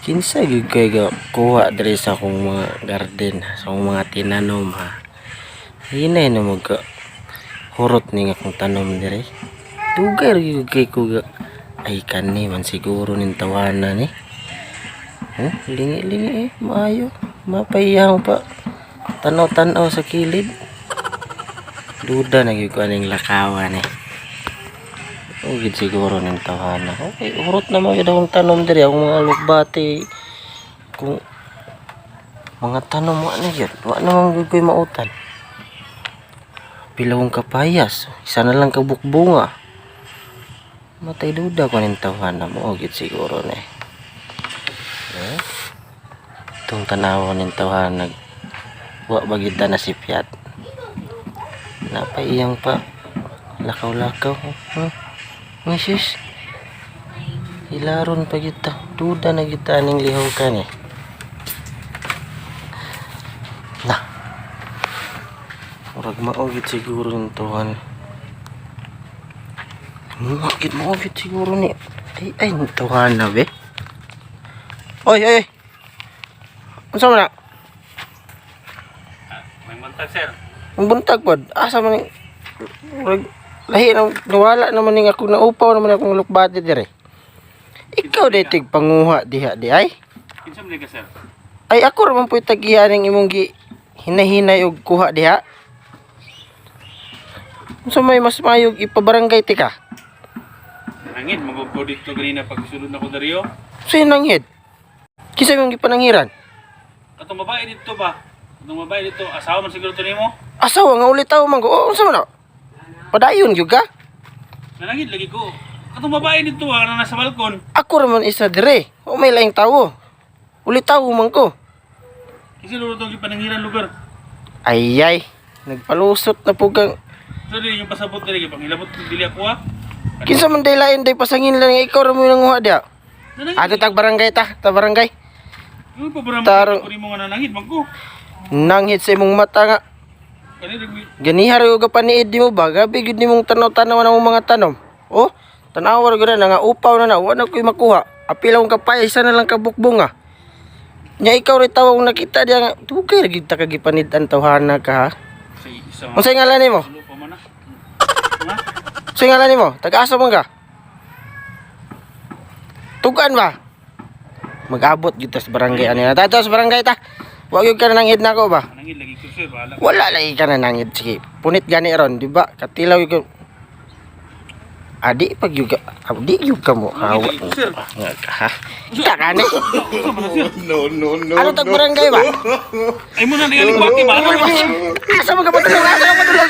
Kinsa gyud kay ga kuha diri sa akong mga garden, sa akong mga tinanom, ha? Hinay na magka hurot ning akong tanom diri. Dugay ra gyud kay ko ga ay kani man siguro ning tawana ni. Oh, lingi-lingi eh, maayo. Mapayang pa. Tanaw-tanaw sa kilid. Duda na gyud ko aning lakawan eh. O gid siguro ning tawana. Okay, hurot na man gyud akong tanom diri, akong mga lukbati. Kung mga tanom wa na gyud, wa na man gyud ko'y mautan. Pila kong kapayas, isa na lang ka bukbunga. Matay, duda ko ning tawana mo gyud siguro ni. Eh? Itong tanawa ning tawana, wa ba gyud ta na sipyat. Napaiyang pa lakaw-lakaw. Huh? Misis. Hilaron pa gyud ta. Duda na gyud ta aning lihokan eh. Na. Murag mao gyud siguro ning tuhan. Mao gyud siguro ni. Ay ay tuhan na be. Oy oy. Unsa man na? May buntag, sir. Ang buntag pod. Asa man ni? Murag lahi na nawala naman ning ako, naupaw naman akong lukbati dire. Ikaw day tig panguha diha di ay. Kinsa man ka, sir? Ay, ako ra man po'y tagiya ning imong gi hinahinay og kuha diha. Unsa may mas mayog ipabarangay ti ka? Nangin, magugko dito ganina pag sulod na ko dariyo. Sa nanghid? Kinsa imong gipananghiran? Atong babae dito ba? Atong babae dito, asawa man siguro to nimo. Asawa nga ulitaw man ko. Oh, unsa man na? Padayon gyud ka? Nanangin lagi ko. Atong babae dito ah, na nasa balkon. Ako ra man isa dire. O may laing tawo. Ulitaw man ko. Kinsa luro tong gipananghiran lugar? Ay ay, nagpalusot na po kang So dili yung pasabot diri pangilabot dili ako ah. Kinsa man day lain day pasangin lang nga ikaw ra mo nanguha diha. Nanangin. Ato tag barangay ta, ta barangay. Yung pa bara Tarong- ko nimo nga nanangin man ko. Nanghit sa imong mata nga Kani lagi ganiha ra gyud ka paniid nimo ba? Gabi gyud nimong tanaw-tanaw na mong mga tanom. Oh, tanawa ra gyud na nga upaw na na, wa na ko'y makuha. Apil akong kapay, isa na lang ka bukbong ah. Nya ikaw rin tawag nakita diya nga, dugay ra gyud ta kagipanid-an tawhana ka ha. sa isa. Unsay ngalan nimo? Tulo pa man ah. Ha? Unsay ngalan nimo? Taga-asa man ka? Tugan ba? Mag-abot gyud ta sa barangay ani na. Ta sa barangay ta. Wa gyud ka na nanghid nako ba? Nanangin lagi ko, sir, bahala. Wala lagi ka na nangid. Sige, punit gani ron, di ba? Katilaw yun ka. Adi pag yun ka, adi yun ka mo. Hawa. Lagi ko, sir. Nga ka, ha? Kita ka ni. No, no, no. Ano tag barangay ba? Ay mo na nang kwati ba? Ano? Asa mo ka patulog? Asa ka patulog?